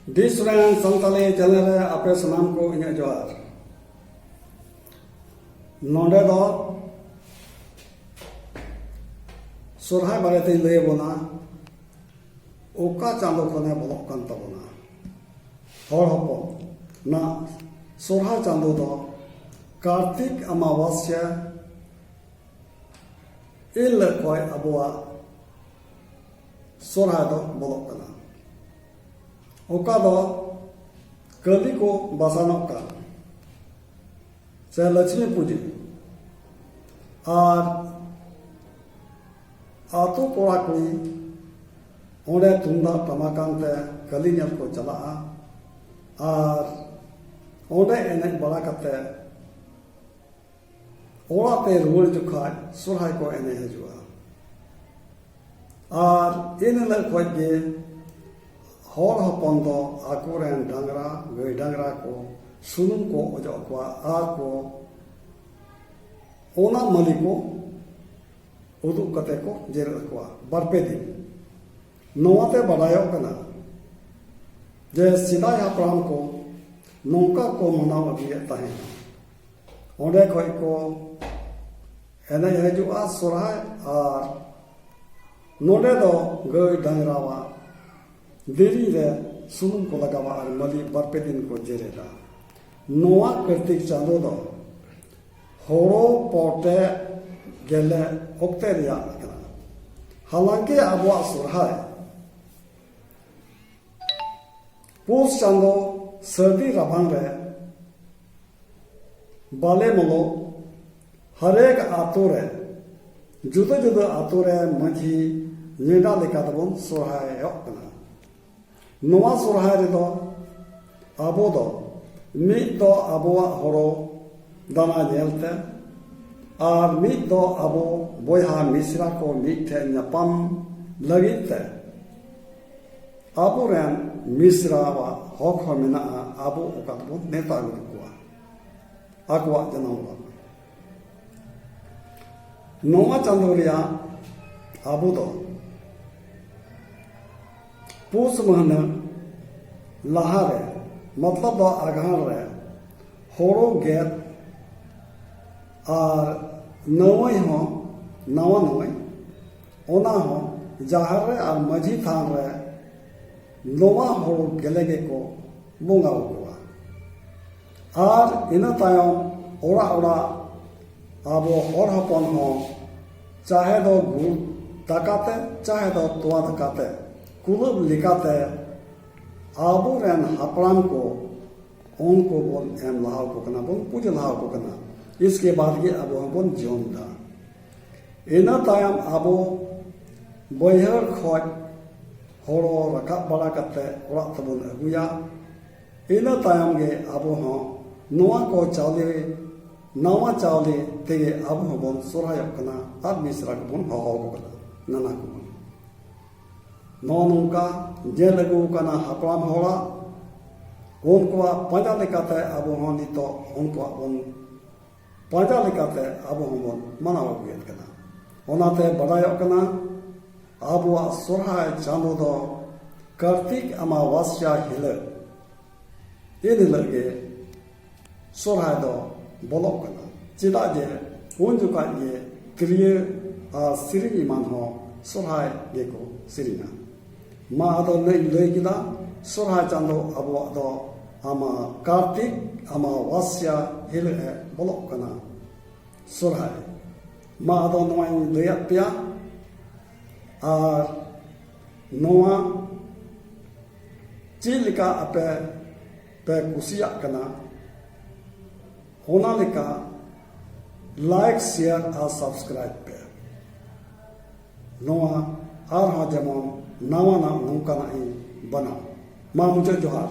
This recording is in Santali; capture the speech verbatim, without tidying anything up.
ᱰᱤᱥ ᱨᱮᱱ ᱥᱟᱱᱛᱟᱞᱤ ᱪᱮᱱᱮᱞ ᱨᱮ ᱟᱯᱮ ᱥᱟᱱᱟᱢ ᱠᱚ ᱤᱧᱟᱹᱜ ᱡᱚᱦᱟᱨ᱾ ᱱᱚᱰᱮ ᱫᱚ ᱥᱚᱨᱦᱟᱭ ᱵᱟᱨᱮᱛᱮᱧ ᱞᱟᱹᱭ ᱟᱵᱚᱱᱟ, ᱚᱠᱟ ᱪᱟᱸᱫᱚ ᱠᱷᱚᱱᱮ ᱵᱚᱞᱚᱜ ᱠᱟᱱ ᱛᱟᱵᱚᱱᱟ᱾ ᱦᱚᱲ ᱦᱚᱯᱚᱱ ᱱᱟᱜ ᱥᱚᱨᱦᱟᱭ ᱪᱟᱸᱫᱚ ᱫᱚ ᱠᱟᱨᱛᱤᱠ ᱟᱢᱟᱵᱟᱥᱭᱟ ᱮᱱ ᱦᱤᱞᱳᱜ ᱠᱷᱚᱱ ᱟᱵᱚᱣᱟᱜ ᱥᱚᱨᱦᱟᱭ ᱫᱚ ᱵᱚᱞᱚᱜ ᱠᱟᱱᱟ᱾ ᱚᱠᱟ ᱫᱚ ᱠᱟᱹᱞᱤ ᱠᱚ ᱵᱟᱥᱟᱱᱚᱜ ᱠᱟᱱ ᱥᱮ ᱞᱚᱪᱷᱢᱤ ᱯᱩᱡᱟᱹ, ᱟᱨ ᱟᱛᱳ ᱠᱚᱲᱟ ᱠᱩᱲᱤ ᱚᱸᱰᱮ ᱛᱩᱢᱫᱟᱜ ᱴᱟᱢᱟᱠ ᱟᱱᱛᱮ ᱠᱟᱹᱞᱤ ᱧᱮᱞ ᱠᱚ ᱪᱟᱞᱟᱜᱼᱟ᱾ ᱟᱨ ᱚᱸᱰᱮ ᱮᱱᱮᱡ ᱵᱟᱲᱟ ᱠᱟᱛᱮ ᱚᱲᱟᱜ ᱛᱮ ᱨᱩᱣᱟᱹᱲ ᱡᱚᱠᱷᱟᱡ ᱥᱚᱨᱦᱟᱭ ᱠᱚ ᱮᱱᱮᱡ ᱦᱤᱡᱩᱜᱼᱟ᱾ ᱟᱨ ᱮᱱ ᱦᱤᱞᱳᱜ ᱠᱷᱚᱡ ᱜᱮ ᱦᱚᱲ ᱦᱚᱯᱚᱱ ᱫᱚ ᱟᱠᱚᱨᱮᱱ ᱰᱟᱝᱨᱟ, ᱜᱟᱹᱭ ᱰᱟᱝᱨᱟ ᱠᱚ ᱥᱩᱱᱩᱢ ᱠᱚ ᱚᱡᱚᱜ ᱟᱠᱚᱣᱟ ᱟᱨ ᱠᱚ ᱚᱱᱟ ᱢᱟᱹᱞᱤ ᱠᱚ ᱩᱫᱩᱜ ᱠᱟᱛᱮ ᱠᱚ ᱡᱮᱨᱮᱫ ᱟᱠᱚᱣᱟ ᱵᱟᱨ ᱯᱮ ᱫᱤᱱ᱾ ᱱᱚᱣᱟᱛᱮ ᱵᱟᱰᱟᱭᱚᱜ ᱠᱟᱱᱟ ᱡᱮ ᱥᱮᱫᱟᱭ ᱦᱟᱯᱲᱟᱢ ᱠᱚ ᱱᱚᱝᱠᱟ ᱠᱚ ᱢᱟᱱᱟᱣ ᱟᱹᱜᱩᱭᱮᱫ ᱛᱟᱦᱮᱸᱫ᱾ ᱚᱸᱰᱮ ᱠᱷᱚᱡ ᱠᱚ ᱮᱱᱮᱡ ᱦᱤᱡᱩᱜᱼᱟ ᱥᱚᱨᱦᱟᱭ, ᱟᱨ ᱱᱚᱰᱮ ᱫᱚ ᱜᱟᱹᱭ ᱰᱟᱝᱨᱟᱣᱟᱜ ᱫᱮᱨᱮᱧ ᱨᱮ ᱥᱩᱱᱩᱢ ᱠᱚ ᱞᱟᱜᱟᱣᱟ ᱟᱨ ᱢᱟᱹᱞᱤ ᱵᱟᱨ ᱯᱮ ᱫᱤᱱ ᱠᱚ ᱡᱮᱨᱮᱫᱟ᱾ ᱱᱚᱣᱟ ᱠᱟᱨᱛᱤᱠ ᱪᱟᱸᱫᱚ ᱫᱚ ᱦᱳᱲᱳ ᱯᱚᱴᱮ ᱜᱮᱞᱮ ᱚᱠᱛᱮ ᱨᱮᱭᱟᱜ ᱠᱟᱱᱟ᱾ ᱦᱟᱞᱟᱝᱠᱮ ᱟᱵᱚᱣᱟᱜ ᱥᱚᱨᱦᱟᱭ ᱯᱩᱥ ᱪᱟᱸᱫᱚ ᱥᱟᱹᱨᱫᱤ ᱨᱟᱵᱟᱝ ᱨᱮ ᱵᱟᱞᱮ ᱢᱚᱞᱚ ᱦᱟᱨᱮᱠ ᱟᱛᱳ ᱨᱮ, ᱡᱩᱫᱟᱹ ᱡᱩᱫᱟᱹ ᱟᱛᱳ ᱨᱮ ᱢᱟᱹᱡᱷᱤ ᱱᱮᱰᱟ ᱞᱮᱠᱟ ᱛᱮᱵᱚᱱ ᱥᱚᱨᱦᱟᱭᱚᱜ ᱠᱟᱱᱟ᱾ ᱱᱚᱣᱟ ᱥᱚᱨᱦᱟᱭ ᱨᱮᱫᱚ ᱟᱵᱚ ᱫᱚ ᱢᱤᱫ ᱫᱚ ᱟᱵᱚᱣᱟᱜ ᱦᱳᱲᱳ ᱫᱟᱱᱟ ᱧᱮᱞᱛᱮ, ᱟᱨ ᱢᱤᱫ ᱫᱚ ᱟᱵᱚ ᱵᱚᱭᱦᱟ ᱢᱤᱥᱨᱟ ᱠᱚ ᱢᱤᱫ ᱴᱷᱮᱱ ᱧᱟᱯᱟᱢ ᱞᱟᱹᱜᱤᱫ ᱛᱮ ᱟᱵᱚᱨᱮᱱ ᱢᱤᱥᱨᱟᱣᱟᱜ ᱦᱚᱠ ᱦᱚᱸ ᱢᱮᱱᱟᱜᱼᱟ, ᱟᱵᱚ ᱚᱠᱟ ᱫᱚᱵᱚᱱ ᱱᱮᱣᱛᱟ ᱟᱹᱜᱩ ᱠᱚᱣᱟ ᱟᱠᱚᱣᱟᱜ ᱡᱟᱱᱟᱢ ᱚᱲᱟᱜ᱾ ᱱᱚᱣᱟ ᱪᱟᱸᱫᱚ ᱨᱮᱭᱟᱜ ᱟᱵᱚ ᱫᱚ ᱯᱩᱥ ᱢᱟᱹᱦᱱᱟᱹ ᱞᱟᱦᱟᱨᱮ, ᱢᱚᱛᱞᱚᱵ ᱫᱚ ᱟᱜᱷᱟᱬ ᱨᱮ ᱦᱳᱲᱳ ᱜᱮᱫ ᱟᱨ ᱱᱟᱹᱣᱟᱹᱭ ᱦᱚᱸ, ᱱᱟᱣᱟ ᱱᱟᱹᱣᱟᱹᱭ, ᱚᱱᱟ ᱦᱚᱸ ᱡᱟᱦᱮᱨ ᱨᱮ ᱟᱨ ᱢᱟᱹᱡᱷᱤ ᱛᱷᱟᱱ ᱨᱮ ᱱᱚᱣᱟ ᱦᱳᱲᱳ ᱜᱮᱞᱮ ᱜᱮᱠᱚ ᱵᱚᱸᱜᱟ ᱟᱠᱚᱣᱟ᱾ ᱟᱨ ᱤᱱᱟᱹ ᱛᱟᱭᱚᱢ ᱚᱲᱟᱜ ᱚᱲᱟᱜ ᱟᱵᱚ ᱦᱚᱲ ᱦᱚᱯᱚᱱ ᱦᱚᱸ ᱪᱟᱦᱮ ᱫᱚ ᱜᱩᱲ ᱫᱟᱠᱟᱛᱮ, ᱪᱟᱦᱮ ᱫᱚ ᱛᱚᱣᱟ ᱫᱟᱠᱟᱛᱮ, ᱠᱩᱞᱟᱹᱵ ᱞᱮᱠᱟᱛᱮ ᱟᱵᱚᱨᱮᱱ ᱦᱟᱯᱲᱟᱢ ᱠᱚ, ᱩᱱᱠᱩ ᱵᱚᱱ ᱮᱢ ᱞᱟᱦᱟ ᱟᱠᱚ ᱠᱟᱱᱟ, ᱵᱚᱱ ᱯᱩᱡᱟᱹ ᱞᱟᱦᱟ ᱟᱠᱚ ᱠᱟᱱᱟ᱾ ᱤᱥᱠᱮ ᱵᱟᱫ ᱜᱮ ᱟᱵᱚ ᱦᱚᱸᱵᱚᱱ ᱡᱚᱢ ᱮᱫᱟ᱾ ᱤᱱᱟᱹ ᱛᱟᱭᱚᱢ ᱟᱵᱚ ᱵᱟᱹᱭᱦᱟᱹᱲ ᱠᱷᱚᱡ ᱦᱳᱲᱳ ᱨᱟᱠᱟᱵ ᱵᱟᱲᱟ ᱠᱟᱛᱮ ᱚᱲᱟᱜ ᱛᱮᱵᱚᱱ ᱟᱹᱜᱩᱭᱟ᱾ ᱤᱱᱟᱹ ᱛᱟᱭᱚᱢ ᱜᱮ ᱟᱵᱚ ᱦᱚᱸ ᱱᱚᱣᱟ ᱠᱚ ᱪᱟᱣᱞᱮ, ᱱᱟᱣᱟ ᱪᱟᱣᱞᱮ ᱛᱮᱜᱮ ᱟᱵᱚ ᱦᱚᱸᱵᱚᱱ ᱥᱚᱨᱦᱟᱭᱚᱜ ᱠᱟᱱᱟ ᱟᱨ ᱢᱤᱥᱨᱟ ᱠᱚᱵᱚᱱ ᱦᱚᱦᱚ ᱟᱠᱚ ᱠᱟᱱᱟ, ᱱᱟᱱᱟ ᱠᱚᱵᱚᱱ᱾ ᱱᱚᱜᱼᱚ ᱱᱚᱝᱠᱟ ᱧᱮᱞ ᱟᱹᱜᱩ ᱟᱠᱟᱱᱟ ᱦᱟᱯᱲᱟᱢ ᱦᱚᱲᱟᱜ᱾ ᱩᱱᱠᱩᱣᱟᱜ ᱯᱟᱸᱡᱟ ᱞᱮᱠᱟᱛᱮ ᱟᱵᱚ ᱦᱚᱸ ᱱᱤᱛᱚᱜ ᱩᱱᱠᱩᱣᱟᱜ ᱵᱚᱱ ᱯᱟᱸᱡᱟ ᱞᱮᱠᱟᱛᱮ ᱟᱵᱚ ᱦᱚᱸᱵᱚᱱ ᱢᱟᱱᱟᱣ ᱟᱹᱜᱩᱭᱮᱫ ᱠᱟᱱᱟ᱾ ᱚᱱᱟᱛᱮ ᱵᱟᱰᱟᱭᱚᱜ ᱠᱟᱱᱟ, ᱟᱵᱚᱣᱟᱜ ᱥᱚᱨᱦᱟᱭ ᱪᱟᱸᱫᱚ ᱫᱚ ᱠᱟᱨᱛᱤᱠ ᱟᱢᱟᱵᱟᱥᱭᱟ ᱦᱤᱞᱳᱜ, ᱮᱱ ᱦᱤᱞᱳᱜ ᱜᱮ ᱥᱚᱨᱦᱟᱭ ᱫᱚ ᱵᱚᱞᱚᱜ ᱠᱟᱱᱟ᱾ ᱪᱮᱫᱟᱜ ᱡᱮ ᱩᱱ ᱡᱚᱠᱷᱟᱡ ᱜᱮ ᱛᱤᱨᱭᱳ ᱟᱨ ᱥᱮᱨᱮᱧ ᱮᱢᱟᱱ ᱦᱚᱸ ᱥᱚᱨᱦᱟᱭ ᱜᱮᱠᱚ ᱥᱮᱨᱮᱧᱟ᱾ ᱢᱟ ᱟᱫᱚ ᱱᱤᱭᱟᱹᱧ ᱞᱟᱹᱭ ᱠᱮᱫᱟ, ᱥᱚᱨᱦᱟᱭ ᱪᱟᱸᱫᱚ ᱟᱵᱚᱣᱟᱜ ᱫᱚ ᱟᱢᱟ ᱠᱟᱨᱛᱤᱠ ᱟᱢᱟᱵᱟᱥᱭᱟ ᱦᱤᱞᱳᱜ ᱮ ᱵᱚᱞᱚᱜ ᱠᱟᱱᱟ ᱥᱚᱨᱦᱟᱭ᱾ ᱢᱟ ᱟᱫᱚ ᱱᱚᱣᱟᱧ ᱞᱟᱹᱭᱟᱫ ᱯᱮᱭᱟ᱾ ᱟᱨ ᱱᱚᱣᱟ ᱪᱮᱫ ᱞᱮᱠᱟ ᱟᱯᱮ ᱯᱮ ᱠᱩᱥᱤᱭᱟᱜ ᱠᱟᱱᱟ, ᱚᱱᱟ ᱞᱮᱠᱟ like, share ᱟᱨ subscribe ᱯᱮ᱾ ᱱᱚᱣᱟ ᱟᱨᱦᱚᱸ ᱡᱮᱢᱚᱱ ᱱᱟᱣᱟᱱᱟᱜ ᱱᱚᱝᱠᱟᱱᱟᱜ ᱤᱧ ᱵᱮᱱᱟᱣ᱾ ᱢᱟ ᱢᱩᱪᱟᱹᱫ ᱡᱚᱦᱟᱨ᱾